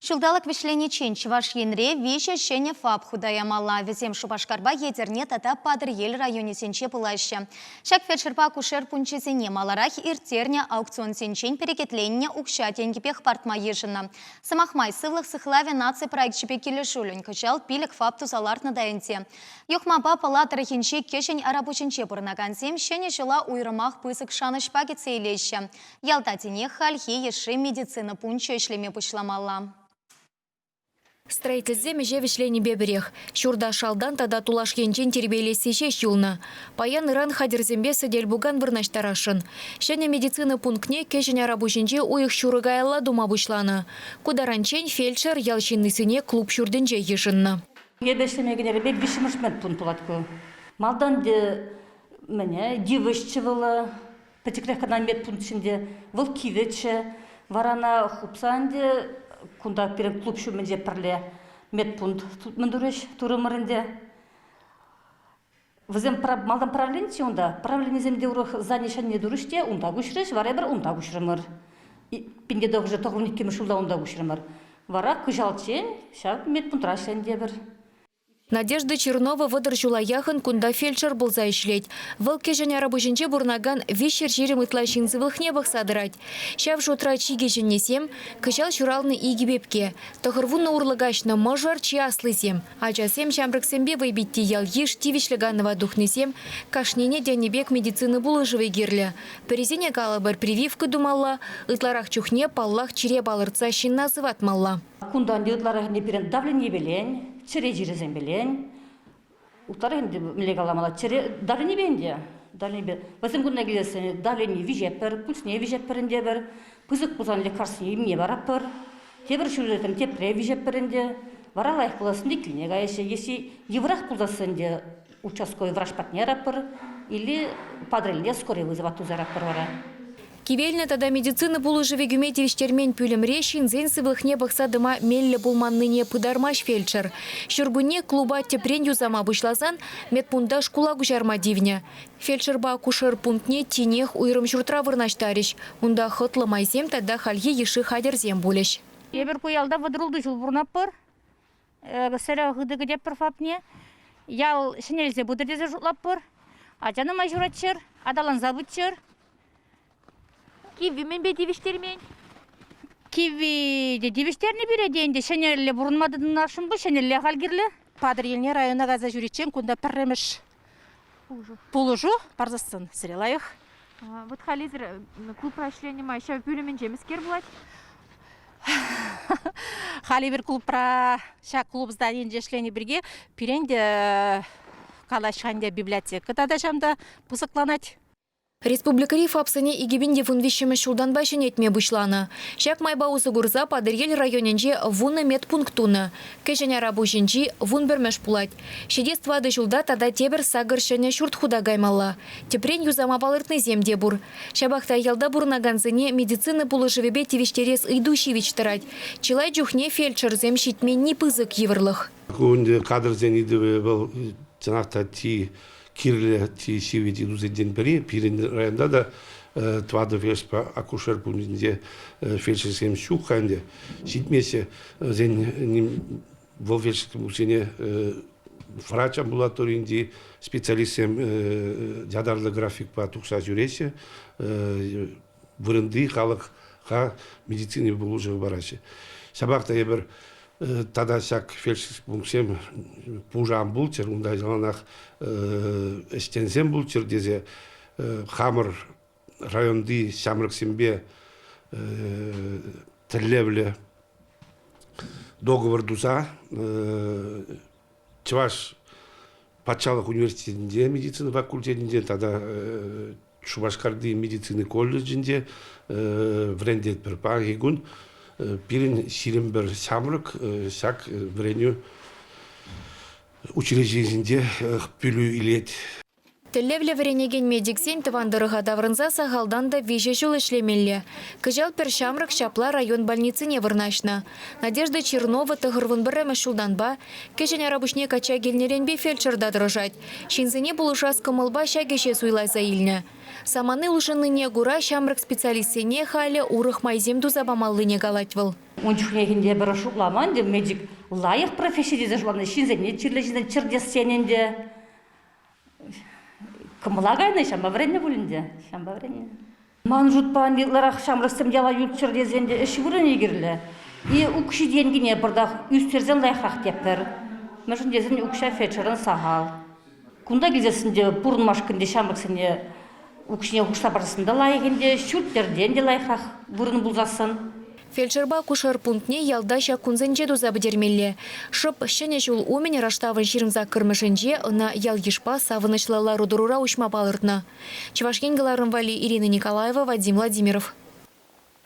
Ҫулталӑк вӗҫлениччен Чӑваш Енре виҫӗ ҫӗнӗ ФАП хута ямалла. Вӗсем Шупашкарпа Етӗрне тата Патӑрьел районӗсенче пулаҫҫӗ. Ҫак фельдшерпа акушер пункчӗсене маларах ирттернӗ аукционсенчен перекетленнӗ укҫа-тенкӗпе хӑпартма йышӑннӑ. Сӑмах май, сывлӑх сыхлавӗ наци проекчӗпе килӗшӳллӗн кӑҫал пилӗк ФАП туса лартнӑ та ӗнтӗ. Юхмапа Пӑла тӑрӑхӗнчи Кӗҫӗн Арапуҫӗнче пурӑнакансем ҫӗнӗ ҫула уйрӑмах пысӑк шанӑҫпа кӗтсе илеҫҫӗ. Ялта тинех хальхи йышши медицина пункчӗ ӗҫлеме пуҫламалла. Строительсем ӗҫе вӗҫленипе пӗрех. Ҫурта шалтан тата тулаш енчен тирпейлесси ҫеҫ юлнӑ. Паян-ыран хатӗрсемпе сӗтел-пукан вырнаҫтарасшӑн. Ҫӗнӗ медицина пунктне Кӗҫӗн Арапуҫӗнче уйӑх ҫурӑ каялла тума пуҫланӑ. Ку таранччен фельдшер ял ҫыннисене клуб ҫуртӗнче йышӑннӑ. Эпӗ ӗҫлеме кӗнерӗпе виҫҫӗмӗш медпункт пулать ку. Малтан мӗне йывӑҫчӗ вӑл, Пӗчӗкрех кӑна медпункт ҫинче вӑл кивӗччӗ. Вара ӑна хупса ӗнтӗ кунта пирӗн клуб ҫумӗнче пӗрле медпункт мӗн турӗҫ, турӑмӑр ӗнтӗ. Вӗсем малтан правлениччӗ унта. Правленисем те урӑх здани ҫӗнни турӗҫ те унта куҫрӗҫ, вара эпир унта куҫрӑмӑр. Пинте тӑхӑрҫӗ тӑхӑр иккӗмӗш ҫулта унта куҫрӑмӑр. Вара кӑҫалччен ҫав медпунктра ӗҫленӗ тепӗр. Надежда Чернова 30 ҫула яхӑн кунта фельдшер пулса ӗҫлет. Вӑл Кӗҫӗн Арапуҫӗнче пурӑнакан 320 ытла ҫын сывлӑхне пӑхса тӑрать. Ҫав шутра чи кӗҫӗннисем, кӑҫал ҫуралнӑ икӗ пепке. 90 урлӑ каҫнӑ мӑшӑр чи аслисем. Ачасем ҫамрӑксемпе вӑйпитти ял-йыш тивӗҫлӗ канӑва тухнисем кашнине тенӗ пек медицина пулӑшӑвӗ кирлӗ. Пӗрисене калӑпӑр, прививка тумалла, ытларах чухне, паллах, чире палӑртса ҫынна сыватмалла. Кунтан те ытларах ӗнтӗ пирӗн давленипелен, чӗре чирӗсемпелен, ытларах ӗнтӗ мӗнле каламалла, чӗре давленипе ӗнтӗ, давленипе. Вӗсем кунта килесен давлени виҫетпӗр, пульсне виҫетпӗр ӗнтӗ пӗр, пысӑк пулсан лекарствине имне паратпӑр, тепӗр ҫулӗсем тепре виҫетпӗр ӗнтӗ. Вара лайӑх пулассин те килне каяҫҫӗ. Если йывӑрах пулсассӑн ӗнтӗ участковый врач патне яратпӑр или Патӑрьелне скорый вызывать туса яратпӑр вара. Кивелнӗ тата медицина пулӑшӑвӗ кӳме тивӗҫтермен пӳлӗмре ҫынсен сывлӑхне пӑхса тӑма меллӗ пулманнине пытармасть фельдшер. Ҫуркунне клуба тӗпрен юсама пуҫласан медпункта шкула куҫарма тивнӗ. Фельдшерпа акушер пунктне тинех уйрӑм ҫуртра вырнаҫтарӗҫ. Унта хӑтлӑ майсем тата хальхи йышши хатӗрсем пулӗҫ. Эпир ку ялта 36 ҫул пурӑнатпӑр. Сӗре хытӑ кӗтетпӗр ФАПне. Ял ҫӗнелсе пытӑр тесе шутлатпӑр. Ача нумай ҫуратчӑр, аталанса пыччӑр. Кивви мӗнпе тивӗҫтермен? Кивви те тивӗҫтернӗ пире те ӗнтӗ ҫӗнӗлле пурӑнма тытӑнасшӑн пуль, ҫӗнӗлле халь кирлӗ. Патӑрьелне района кайса ҫӳриччен кунта пӗрремӗш пулӑшу парсассӑн сире лайӑх. Вот халь эсир клубра ӗҫленӗ май ҫав пӳлӗмӗнче мӗскер пулать? Халь эпир клубра ҫак клуб зданийӗнче ӗҫленӗ пирки пирӗн те калаҫ ӗнтӗ библиотека тата ҫавӑнта пысӑкланать. Республикӑри ФАПсене 2013-мӗш ҫултанпа ҫӗнетме пуҫланӑ. Ҫак майпа усӑ курса Патӑрьел районӗнче вунӑ медпункт тунӑ. Кӗҫӗн Арапуҫӗнчи 11-мӗш пулать. Ҫитес тӑватӑ ҫулта тата тепӗр сакӑр ҫӗнӗ ҫурт хута каймалла. Тӗпрен юсама палӑртнисем те пур. Ҫапах та ялта пурӑнакансене медицина пулӑшӑвӗпе тивӗҫтерес ыйту ҫивӗч тӑрать. Чылай чухне фельдшерсем ҫитменни пысӑк йывӑрлӑх. Ку ӗнтӗ кадрсен ыйтӑвӗ вӑл чӑнах та чи кирлӗ, чи ҫивӗч ыйтусенчен пӗри. Пирӗн районта та тӑватӑ фельдшерпа акушер пунктӗнче фельдшерсем ҫук-ха ӗнтӗ. Ҫитмеҫҫӗ. Вӗсен вӑл фельдшерсене врач амбулаторийӗнчи специалистсем ятарлӑ графикпа тухса ҫӳреҫҫӗ. Вырӑнти халӑха медицина пулӑшӑвӗ параҫҫӗ. Ҫапах та эпир тата ҫак фельдшер пунктсем пушӑ ан пулччӑр, унта яланах ӗҫченсем пулччӑр тесе хамӑр районти ҫамрӑксемпе тӗллевлӗ договор туса Чӑваш патшалӑх университетӗнче медицина факультетӗнче тата Шупашкарти медицина колледжӗнче вӗрентетпӗр. Паянхи кун пирӗн 21 ҫамрӑк ҫак вӗренӳ учрежденийӗнче пӗлӳ илет. Тӗллевлӗ вӗренекен медиксен тӑван тӑрӑха таврӑнса сахалтан та виҫӗ ҫул ӗҫлемелле. Кӑҫал пӗр ҫамрӑк ҫапла район больницине вырнаҫнӑ. Надежда Чернова 91-мӗш ҫултанпа Кӗҫӗн Арапуҫне качча килнӗренпе фельдшерта тӑрӑшать. Ҫынсене пулӑшас кӑмӑлпа ҫак ӗҫе суйласа илнӗ. Самани улшӑннине кура ҫамрӑк специалистсене халӗ урӑх майсем туса памаллине калать вӑл. Ун чухнехинче пӗр шутламан ӗнтӗ медик лайӑх професси тесе шутланӑ ҫынсене чирлӗ ҫынсене чӗртес ӗнтӗ. Кӑмӑла кайнӑ, ҫавӑнпа вӗреннӗ пуль ӗнтӗ, ҫавӑнпа вӗреннӗ. Ман шутпа, ытларах ҫамрӑксем яла юлччӑр тесен те ӗҫ вырӑнӗ кирлӗ. И укҫи-тенкине пӑртак ӳстерсен лайӑхрах тетпӗр. Мӗншӗн тесен укҫа фельдшерӑн сахал. Кунта килсессӗн те пурӑнмашкӑн те ҫамрӑксене укҫине хушса парсассӑн та лайӑх ӗнтӗ, ҫурт-йӗртен те лайӑхрах вырӑн пулсассӑн. Фельдшерпа акушер пунктне ялта ҫак кунсенче туса пӗтермелле. Шӑп Ҫӗнӗ ҫул умӗн раштавӑн 28-мӗшӗнче ӑна ял-йышпа савӑнӑҫлӑ лару-тӑрура уҫма палӑртнӑ. Чӑваш Ен кӑларӑм валли Ирина Николаева, Вадим Владимиров.